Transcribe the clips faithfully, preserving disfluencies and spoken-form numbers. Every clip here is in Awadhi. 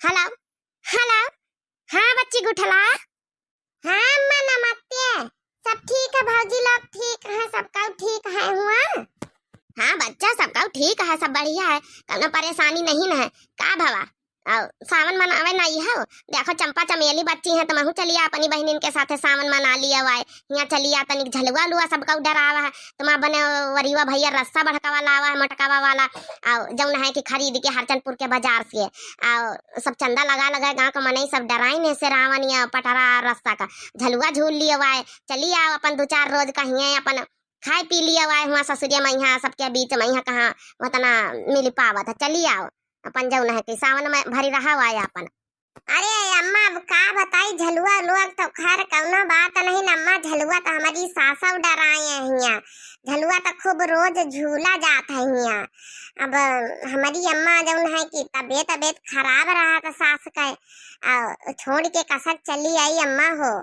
हेलो, हेलो। हाँ बच्ची गुठला। हाँ अम्मा नमस्ते। सब ठीक है भौजी लोग, ठीक है, सबका ठीक है हुआ। हाँ बच्चा, सबका ठीक है, सब बढ़िया है, कौनो परेशानी नहीं न है। का भवा, अउ सावन मनावे न आई हो? देखो चंपा चमेली बच्ची हैं, तुमहू चलिया अपनी बहनिन के साथे सावन मना लिया आए। हियाँ चलिया तनिक झलुआ लुआ सबका डरावा है। तुम्हार बने वरिवा भैया रस्सा बड़कावा लावा है, मोटकावा वाला, अउ जौन है कि खरीद के हरचंदपुर के बाजार से, अउ सब चंदा लगा लगा गाँव का मनई सब डराइन है से रावन या पटरा रस्सा का। झलुआ झूल लिया आए, चली आओ अपन दो चार रोज का हियाँ अपन खाए पी लिया आए हुआ ससुरिया मइहाँ सबके बीच मइहाँ कहाँ उतना मिल पावत है। चली आओ अपन जौन है कि सावन में भरी रहा आए अपन। अरे अम्मा, अब का बताई, झलुआ उलुआ तो खैर कौनो बात नहीं न अम्मा, झलुआ तो हमारी सासव डराए हैं हियाँ। झलुआ तो खूब रोज झूला जात है हियाँ। अब हमारी अम्मा जौन है कि तबीयत, तबीयत खराब रहा था सास के, आ, छोड़ के कसक चली आई अम्मा हो।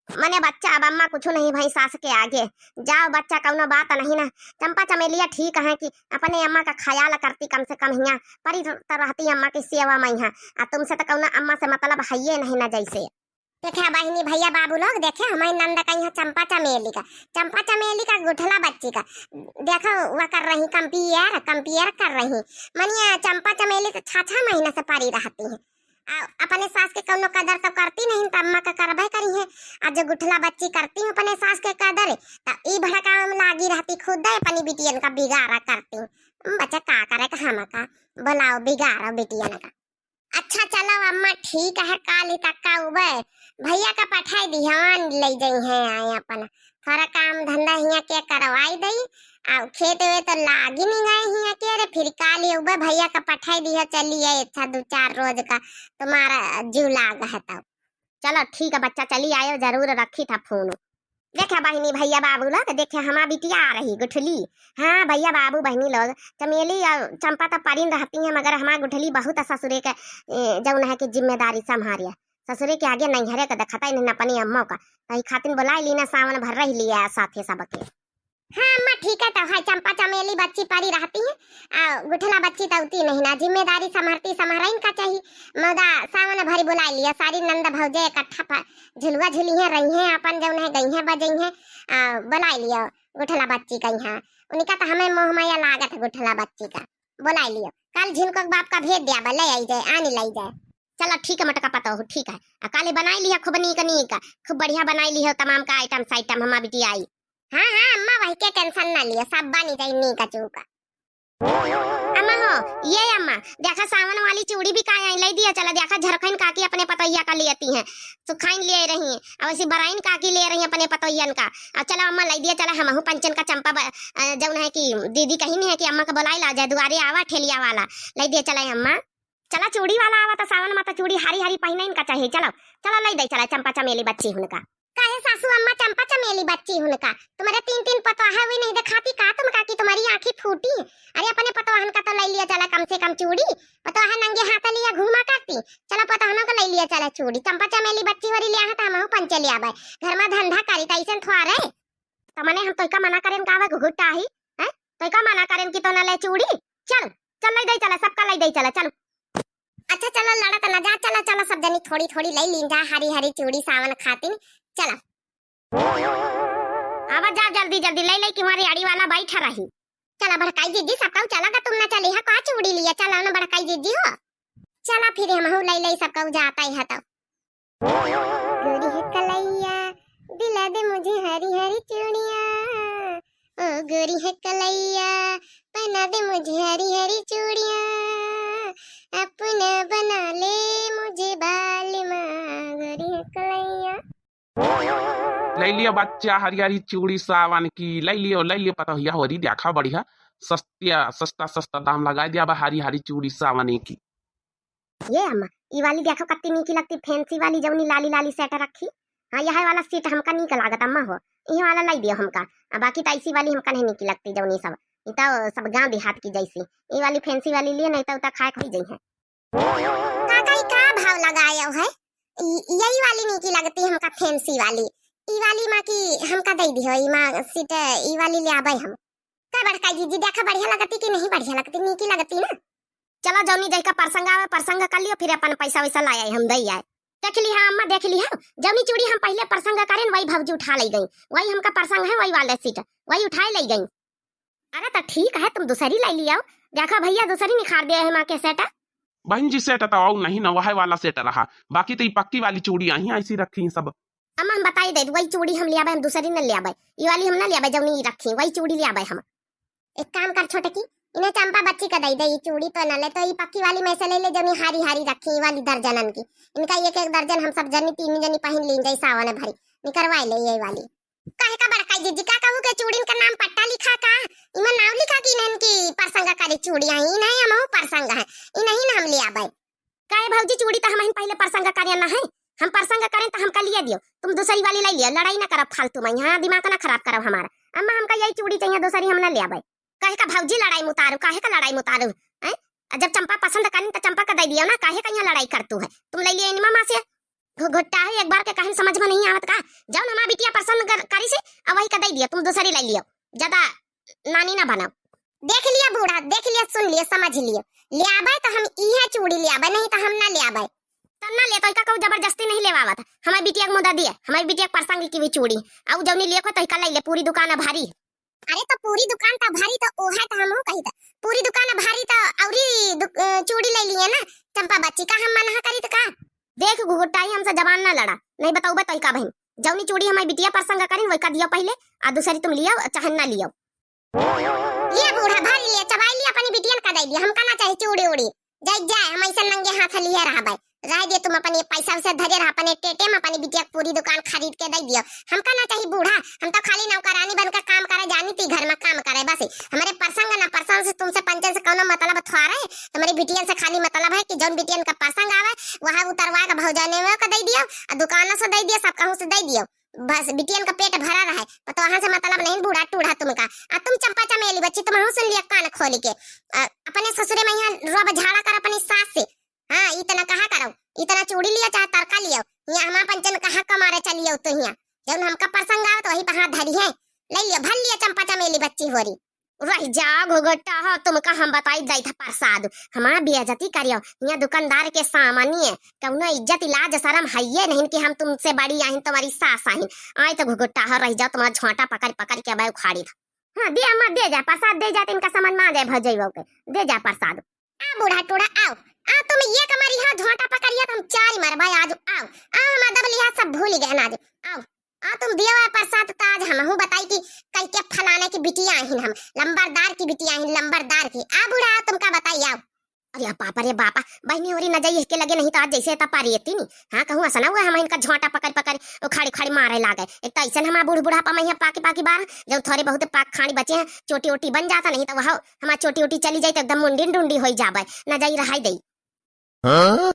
मने बच्चा, अब अम्मा कुछ नहीं भई सास के आगे। जाओ बच्चा, कौनो बात नहीं ना। चंपा चमेलिया ठीक है कि अपने अम्मा का ख्याल करती, कम से कम हियाँ परी त रहती अम्मा की सेवा मइहाँ। आ तुमसे तो कौनो अम्मा से मतलब है ये नहीं ना जैसे। देखे बहिनी भैया बाबू लोग, देखे हमारी नंद का यहाँ चंपा चमेली का, चंपा चमेली का गुठला बच्ची का, देखो वह कर रही compare, compare कर रही। मनिया चंपा चमेली तो छह छह महीना से परी रहती है। आ, अपने सास के कौनो कदर तो करती नहीं, त अम्मा का करबे करी है। आ जो गुठला बच्ची करती है अपने सास के कदर, त ई भड़कावे में लागी रहती, खुद अपनी बिटियन का बिगाड़ा करती। बच्चा का करे का हम का, बोलाओ बिगाड़ो बिटियन का। अच्छा चलो अम्मा ठीक है, काल ही तक का उबे भैया का पठाई दिहवान ले जाई है आए अपन। थोड़ा काम धंधा हियाँ के करवाई दई, आ खेत वे तो लागी नहीं गए हियाँ के रे, फिर काल ही उबे भैया का पठाई दिया चलिए, अच्छा दो चार रोज का तुम्हारा जीव लाग है तब। चलो ठीक है बच्चा, चली आयो, जरूर रखी था फोन। देखे बहिनी भैया बाबू लोग, देखे हमार बिटिया आ रही गुठली। हाँ भैया बाबू बहिनी लोग, चमेली और चंपा तो परिन रहती हैं, मगर हमार गुठली बहुत ससुरे के, ए, जौन है कि जिम्मेदारी संभारिया। ससुरे के आगे नैहरे के देखता ही नहीं, अपनी अम्मो का। तही खातिन बुलाई ली ना, सावन भर रह लिया साथे सबके। हाँ अम्मा ठीक है, तो है चंपा चमेली बच्ची परी रहती है, आ गुठला बच्ची तो उती नहीं ना, जिम्मेदारी संभरती संभरइन का चाही। मौदा सावन भरी बुलाई लिया, सारी नंद भौजे इकट्ठा प-, झुलुआ झुली है, रही है अपन जौन है, गई है बजई है, आ बुलाई लिया गुठला बच्ची का यहाँ। उनका तो हमें मोह माया लागत है गुठला बच्ची का। बुलाई लियो, काल झिनको के बाप का भेज दिया बा, ले आई जाए, आनी लाई जाए। चला ठीक है मोटका पतोहू, ठीक है। आ काले बनाई लिया खूब नीक नीक, खूब बढ़िया बनाई लिया तमाम का आइटम साइटम हमार बिटिया आई। हाँ हाँ अम्मा, वही के टेंशन ना लियो, सब बनी जाई नीक चूका। अम्मा हो, ये अम्मा, देखा सावन वाली चूड़ी भी काहे आई, लाई दिया चला, देखा झरखैन काकी अपने पतोहिया का लेती हैं, सुखाइन ले रही हैं, अब ऐसी बराइन काकी ले रही हैं अपने पतोहियन का। अब चला अम्मा लाई दिया चला, हमहू पंचन का चंपा ब-, अ, जौन है कि दीदी कही नहीं है कि अम्मा का बुलाई ला जाए, दुआरे आवा ठेलिया वाला, लाई दिया चला अम्मा। चला चूड़ी वाला आवा तो सावन माता चूड़ी हारी हारी पहिने इनका चाहिए। चलो चलो लाई दे चला चंपा चमेली बच्ची हुनका। काहे सासू अम्मा चंपा चमेली बच्ची हुनका? तुम्हारे तीन तीन पतोहा हुई नहीं दिखाती का तुमका कि तुम्हारी आँखी फूटी? अरे अपने पतोहन का तो लाई लिया चला कम से कम चूड़ी। पतोहा नंगे हाथ लिया घूमा करती। चला पतोहनों को लाई लिया चला चूड़ी। चंपा चमेली बच्ची वरी लिया है तो हमहू पंचे लिया आवे। घर में धंधा करी तो ऐसे थोड़े। तमने हम तोइका मना करेन का आवे घुघुटा ही? हैं? तोइका मना करेन कि तो ना ले चूड़ी? चल, चल लाई दे चला, सबका लाई दे चला, चल। अच्छा चला लड़त ना जा, चला चला सब जनी थोड़ी थोड़ी लाई लीन जा, हरी हरी चूड़ी सावन खातिन। चला। आवा जा जल्दी जल्दी लाई लाई कि हमारी आड़ी वाला बैठा रही। चला बड़काई जीजी, सबका चला गा, तुम ना चली है का चूड़ी लिया, चला ना बड़काई जीजी हो। चला फिर हमहू लाई लाई सबका जाता ही है तो। गोरी है कलैया, दिला दे मुझे हरी हरी चूड़िया। ओ गोरी है कलैया, पहना दे मुझे हरी हरी चूड़िया। अपना बना ले मुझे बालिमा, गोरी है कलैया। लाई लियो बच्चा हरी हरी चूड़ी सावन की, लाई लियो, लाई लियो पतोहिया होरी, देखा बढ़िया सस्तिया, सस्ता सस्ता दाम लगाई दिया बा हरी हरी चूड़ी सावन की। ये अम्मा, ई वाली देखो कत्ती नीकी लगती, फैंसी वाली जौनी लाली लाली सेट रखी। हाँ, यह वाला सेट हमका नीक लागत अम्मा हो, इहे वाला लाई दियो हमका। आ बाकी तो ऐसी वाली हमका नहीं नीकी लगती जौनी सब, ई तो सब गांव देहात की जैसी। ई वाली फैंसी वाली लिए, नहीं तो उता खाए खई जई है। काका, ई का भाव लगाए है? ई, यही वाली नीकी लगती हमका, फैंसी वाली। ई वाली माँ की हमका दे दियो, ई माँ सेट, ई वाली ले आबे हम। का बड़का जीजी, देखा बढ़िया लगती कि नहीं बढ़िया लगती? नीकी लगती ना। चला जौनी जइका परसंग आवे, परसंग कर लियो, फिर अपन पैसा वैसा लाए हम दे आए। देख लिहा अम्मा, देख लिहा, जौनी चूड़ी हम पहिले परसंग करेन, वही भौजी उठा लइ गई, वही हमका परसंग है, वही वाले सेट, वही उठाए लइ गई। अरे त ठीक है, तुम दूसरी लइ लियाओ। देखा भैया, दूसरी निखार दे है माँ के सेट। बहन जी, सेट त आउ नहीं न, वह वाला सेट रहा, बाकी त ई पक्की वाली चूड़ी आई ऐसी रखी सब। अम्मा, हम बताई दे, वही चूड़ी हम लियाबे, हम दूसरी न लियाबे, ई वाली हम न लियाबे, जौनी रखी वही चूड़ी लियाबे हम। एक काम कर छोटकी, इन्हें चंपा बच्ची का दे दे, ई चूड़ी तो न ले, तो ई पक्की वाली में से ले ले, जौनी हारी हारी रखी, ई वाली दर्जनन की। इनका एक एक दर्जन हम सब जनी, तीन जनी पहिन लीन जाई, सावन भरी निकरवाए ले ये वाली। काहे का बड़काई जीजी, का कहू के चूड़िन का नाम पट्टा लिखा का? इमा नाम लिखा कि इन्हन की परसंग करे चूड़ियाँ, ई नहीं हमहू परसंग है, ई नहीं ना हम लियाबे। काहे भौजी, चूड़ी त हमहिन पहिले परसंग करे ना है, हम परसंग करेन त हमका लिए दियो, तुम दूसरी वाली लइ लियो, लड़ाई ना करब फालतू में, यहाँ दिमाग ना खराब करब हमारा। अम्मा, हमका यही चूड़ी चाहिए, दूसरी हम ना लियाबे। काहे का भौजी लड़ाई मुतारू, काहे का लड़ाई मुतारू? हैं? आ जब चंपा पसंद करिन त चंपा का दे दियो ना, काहे का यहाँ लड़ाई करतू है? तुम लइ लियो इनमा माँ से। घु-, घुट्टा है, एक बार के कहन समझ में नहीं आवत का? जौन हमार बिटिया पसंद कर, करी से, अब वही का दे दियो, तुम दूसरी लइ लियो, ज्यादा नानी ना बनाओ। देख लिया बूढ़ा, देख लिया, सुन लिया, समझ लिया, लियाबे त हम इहे चूड़ी लियाबे, नहीं त हम ना लियाबे। त ना ले, तो का कहू, जबरदस्ती नहीं लेवावत, हमार बिटिया के मुदा दिए, हमार बिटिया के परसंग की भी चूड़ी, आउ जौनी लियो को तो का लइ ले, पूरी दुकान भारी। अरे तो पूरी दुकान त भारी, तो ओहे त हमहू कही त पूरी दुकान भारी, तो औरी दु-, अ, चूड़ी लइ लिए ना चंपा बच्ची, का हम मना करी त का? देख घुघुटाई, हमसे जबान ना लड़ा, नहीं बताऊबे तोहिका बहिन, जौनी चूड़ी हमारी बिटिया परसंग करिन वही का दियो पहिले, आ दूसरी तुम लियो चाहे ना लियो। ये बूढ़ा भर लिए, चबाई लिए, अपनी बिटियन का दे दिया, हमका ना चाही चूड़ी उड़ी। जाए जाए, हम ऐसे नंगे हाथ लिए रहबे। रह दे तुम अपन ये पैसा वैसा धरे रहा, अपने टेटे में अपनी बिटिया के पूरी दुकान खरीद के दे दियो। हमका ना चाही बूढ़ा, हम तो खाली नौकरानी बनकर काम करे जानी थी, घर में काम करे बस। हमारे परसंग ना परसंग से, तुमसे पंचन से कौनो मतलब थोड़े। तुम्हारी बिटियन से खाली मतलब है कि जौन बिटियन का परसंग आवे, वह उतरवा के भौजाने में का दे दियो, आ दुकानों से दे दियो, सब कहूँ से दे दियो। बस बिटियन का पेट भरा रहे, पतोहन से मतलब नहीं, बूढ़ा टूढ़ा तुमका। आ तुम चंपा चमेली बच्ची, तुमहू सुन लिया कान खोल के। आ, अपने ससुरे में यहाँ रोब झाड़ा कर अपनी सास से। हाँ, इतना कहा करो, इतना चूड़ी लियो चाहे तरका लियो, यहाँ हमार पंचन कहा कमारे चलियो तो यहाँ। जौन हमका परसंग आवत वही पे हाथ धरी है, ले लियो, भर लियो चंपा चमेली बच्ची होरी। रह जा घुघुटा हो, तुमका हम बताई दई था परसाद। हमार बेइज्जती करियो, यहाँ दुकानदार के सामने कौनो इज्जत लाज शरम हइये नहीं कि हम तुमसे बड़ी आहिन, तुम्हारी सास आहिन। आए तो घुघुटा हो, रह जाओ, तुम्हारा झोंटा पकड़ पकड़ के अबे उखाड़ी था। हाँ, दे अम्मा, दे जा परसाद, दे जा, तो इनका समझ में आ जाए भौजइयो के, दे जा परसाद। आ बूढ़ा टूढ़ा, आओ, आ तुम ये कमरिया झोंटा पकड़िया, तो हम चार मरबा आज, आओ, आओ, हम अदब लिहाज सब भूल गए ना आज, आओ। आ तुम दियो है परसाद, तो आज हमहू बताई कि कई के फलाने की बिटिया आहिन हम, लंबरदार की बिटिया आहिन, लंबरदार की। आ बूढ़ा, आ तुमका बताई, आओ। अरे बाप रे बापा, बहिनी होरी न जाई इसके लगे, नहीं तो आज जैसे तपा रेती नी। हाँ, कहूँ ऐसा ना हुआ हम इनका झोंटा पकड़ पकड़ उखाड़ी उखाड़ी मारे लागे। एक तो ऐसा हमारा बूढ़ बुढ़ापा में यहाँ पाकी पाकी बार, जब थोड़े बहुत पाक खानी बचे हैं, चोटी ओटी बन जाता, नहीं तो वह हमार चोटी ओटी चली जाई तो एकदम मुंडी डुंडी होई जाबे, न जाई रहाई दई। हाँ?